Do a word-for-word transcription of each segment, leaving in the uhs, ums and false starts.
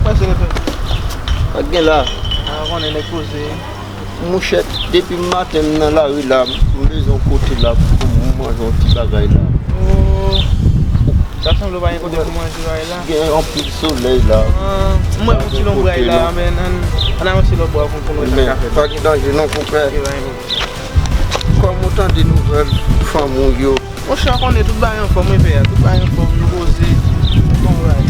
Pase reto. Pa gen la. A, konnen nèg poze. Monchè, depi maten m nan lari la, m bezwen yon kote la pou m manje yon ti bagay la. Oh. Sa sanble w pa gen kote pou manje bagay la. Gen anpil solèy la. Ah, m wè yon ti lonbray la, men ann, ann al yon ti lòt bò pou, pou nou wè sa k ap fèt. Pa gen danje non, konpè. Ok, pa gen pwoblèm. Kòman w tande nouvèl fanmi w yo? Monchè, w konnen tout bagay anfòm, wi, pè a. Tout bagay anfòm, nou poze. Bon bagay.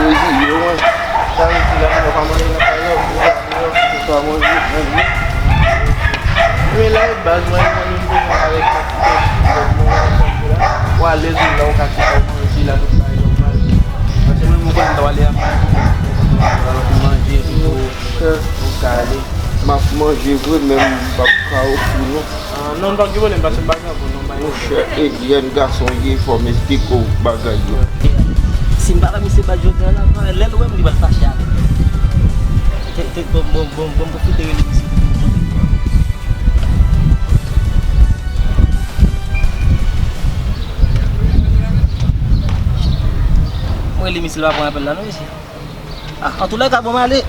Reziye w, sa vle di la, ou pa manje nan kay la, ou pa manje, manje. Men la, e baz, mwen, mwen, mwen, avèk sa ki fè, w alèz, ou la, ou ka kite w manje la, tout bagay nòmal. Paske mwen, mwen, konn ta w ale a manje, manje, ou ka ale. M ap manje vre, men m p ap ka ofri non. Ah, non, m p ap gen pwoblèm, paske m pa gen anpil non, m pa gen pwoblèm. Monchè, Eliane, gason ye, fò m esplike w bagay yo. Si m pa wè misye bat jodi a la, lè l wè m, li pral fache avè m. Te, te, bon, bon, bon, bon, m pwofite rele misye pou m konnen. Mwen rele misye, l pa pran apèl la, non, mesye. Ah, antoulèka, bon, m ale.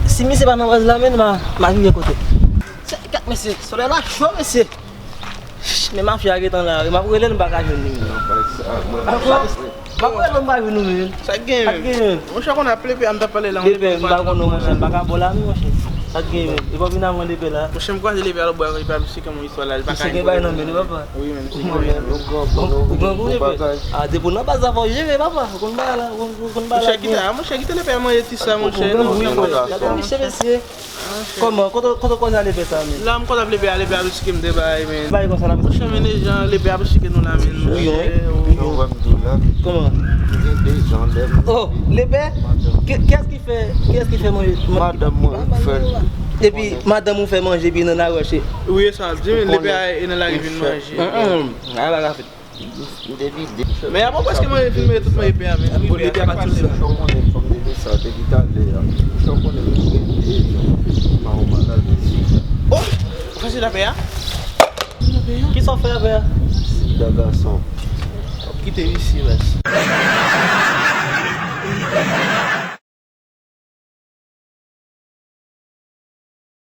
Si misye pa nan baz la, men m a, m a vire kote. Se, gad, mesye, solèy la cho, mesye. Men mafya gentan la, wi, m ap rele l, m pa ka jwenn li menm. Ankò? M ap rele l, m pa jwenn ou menm. Sa k gen menm? Monchè, konn ap lepè a, m t ap pale la. Lepè, m pa konn non, monchè, m pa ka ba w la, non, monchè. Sa k gen menm? E pa w vin avan lepè la. Monchè, m kwaze lepè a lòtbò, li pa plis ke yon istwa la, li pa ka gen bagay nan men li, papa. Wi, men. Ou grangou, lepè. Ah, depi w nan baz la, fò w jere, papa. Ou konn bagay la, ou konn, ou konn bagay la. Monchè, kite a, monchè, kite lepè a manje ti sa, monchè. Ou grangou, lepè. Gade misye, mesye. Kòman? Kote, kote w kwaze a lepè sa, men? La, m kwaze ap lepè a, lepè a piske m te bay, men. Bay konsa la. Monchè, men, jan lepè a piske nou la, men. Bouyon, wi. Bouyon. Kòman? Oh, lepè? Kiyès ki fè, kiyès ki fè manje? Madanm mwen fè l. Epi, madanm ou fè manje, epi nan a wèche. Wi, e sa, di, men, lepè a e nan lari vin manje. Ay, bagay fèt. Men apre prèske mwen fin mete tout mwen epè a, men. Bon, lepè a pa t sou sa. Ou konnen fanm de sa, depi talè a. Ou konnen nou gen de jan, efektivman, ou malad de sida. Oh! Ou fè sida pè a? Kisa w fè a pè a? Sida gason. W ap kite visye, baz.